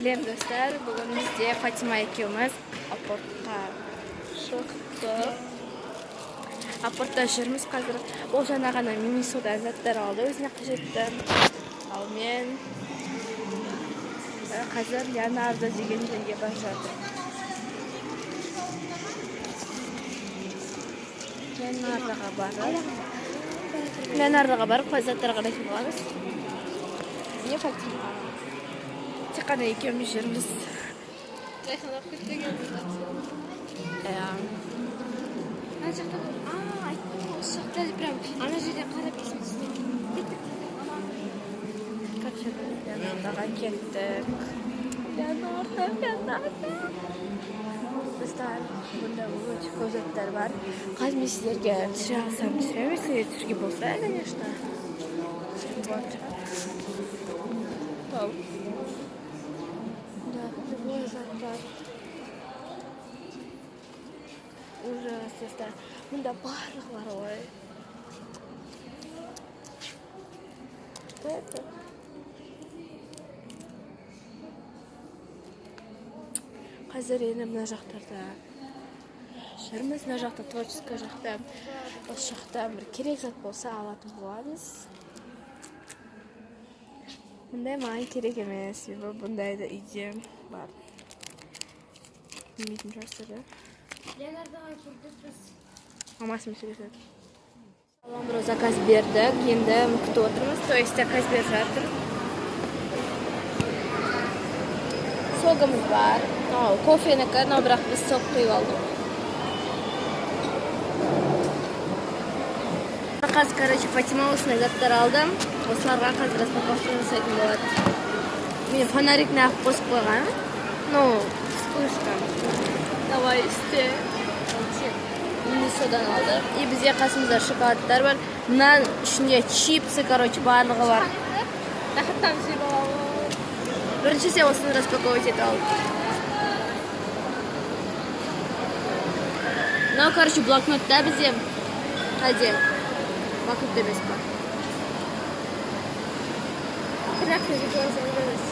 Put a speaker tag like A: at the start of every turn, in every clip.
A: Сәлем, достар! Бүгін бізде Фатима екеуміз апортқа шықтық. Апортта жүрміз қазір. Ол жаңа ғана Минисодан заттар алды өзіне қажетті. Ал мен қазір Леонардо деген жерге бара жатырмын. Леонардоға барып заттар қарайтын боламыз. Не, Фатима? Тек қана екеуміз жүрміз. Иә.
B: Ана жақта, а, айттым ғой, осы жақта прям ана жерден қарап есіме түсті. Кеттік.
A: Короче, Леонардоға кеттік. Леонардо, Леонардо. Достар, бұнда өте көп заттар бар. Қазір мен сіздерге түсіре алсам, түсіремін, если түсіруге болса, конечно. Түсіруге болатын шығар. Вау. Да, любой зат бар. Ужас, достар. Мұнда барлығы бар ғой. Что это? Қазір енді мына жақтарда жүрміз, мына жақта, творческий жақта, осы жақта бір керек зат болса, алатын боламыз. Мұндай маған керек емес, себебі бұндайды үйде бар. Білмейтін шығарсыздар, да?
B: Леонардоға келдік біз.
A: Мамасымен сөйлеседі. Ламбро заказ бердік, енді күтіп отырмыз, то есть заказ беріп жатыр. Согымыз бар, мынау кофенікі, но бірақ біз сок құйып алдық. Қазір, короче, Фатима осындай заттар алды. Осыларға қазір распаковка жасайтын болады. Мен фонарик неғып қосып қойған. Ну, вспышка. Давай, істе. Минисодан алды. И бізде қасымызда шоколадтар бар. Мынаның ішінде чипсы, короче, барлығы бар.
B: Рахаттанып жеп аламыз.
A: Бірінші сен осыны распаковать етіп ал. Мынау, короче, блокнот та бізде. Қайде? Блокнот емес па?
B: Бірақ емес.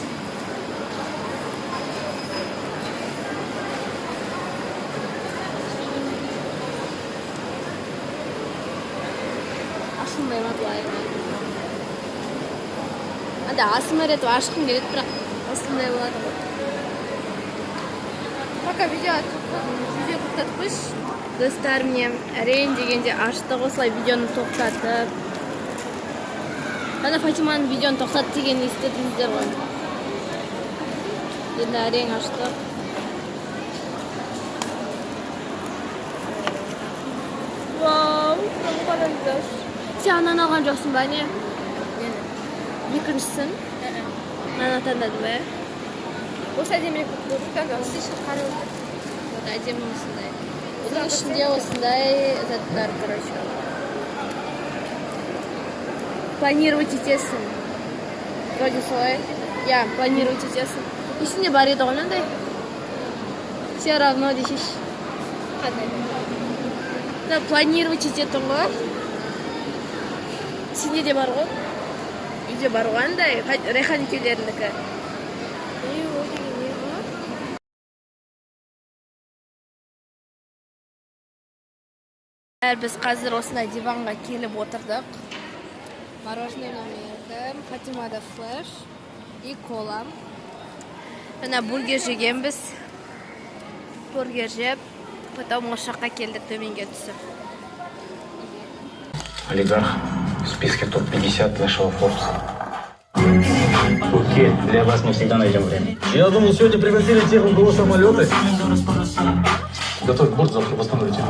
A: Ашылмай ма былай? Анда АСМР етіп ашқым келеді, бірақ осындай болады ғой.
B: Пока видео тоқтатып қойшы.
A: Достар, міне, әрең дегенде аштық осылай видеоны тоқтатып. Ана Фатиманың видеоны тоқтат дегенін естідіңіздер ғой. Енді әрең аштық. Вау, мынаны қараңыздаршы. Сен ананы алған жоқсың ба, не?
B: Нені?
A: Екіншісін? Мынаны таңдадың ба?
B: Осы әдемірек болып көрінді, ана слишком қараңғы.
A: Вот әдемі осындай. Бұның ішінде осындай заттар, короче. Планировать етесің. Вроде солай. Иә, планировать етесің. Ішінде бар еді ғой мынандай. Все равно десейші.
B: Қандай?
A: Мына планировать ететін ғой. Сенде де бар ғой. Үйде бар ғой андай. Райхан екеулерінікі.
B: Не, о деген не ғой?
A: Біз қазір осындай диванға келіп отырдық. Мороженое мынау менікі, Фатимада флеш и кола. Жаңа бургер жегенбіз. Бургер жеп, потом осы жаққа келдік төменге түсіп.
C: Олигарх в списке топ-50 нашего Форбса. Окей, для вас мы всегда найдем время.
D: Я думал, сегодня привозили тех, у кого самолеты. Готовь борт, завтра восстановите.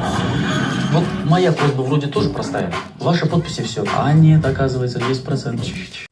E: Вот моя просьба вроде тоже простая. Ваша подпись, и все. А нет, оказывается, 10%.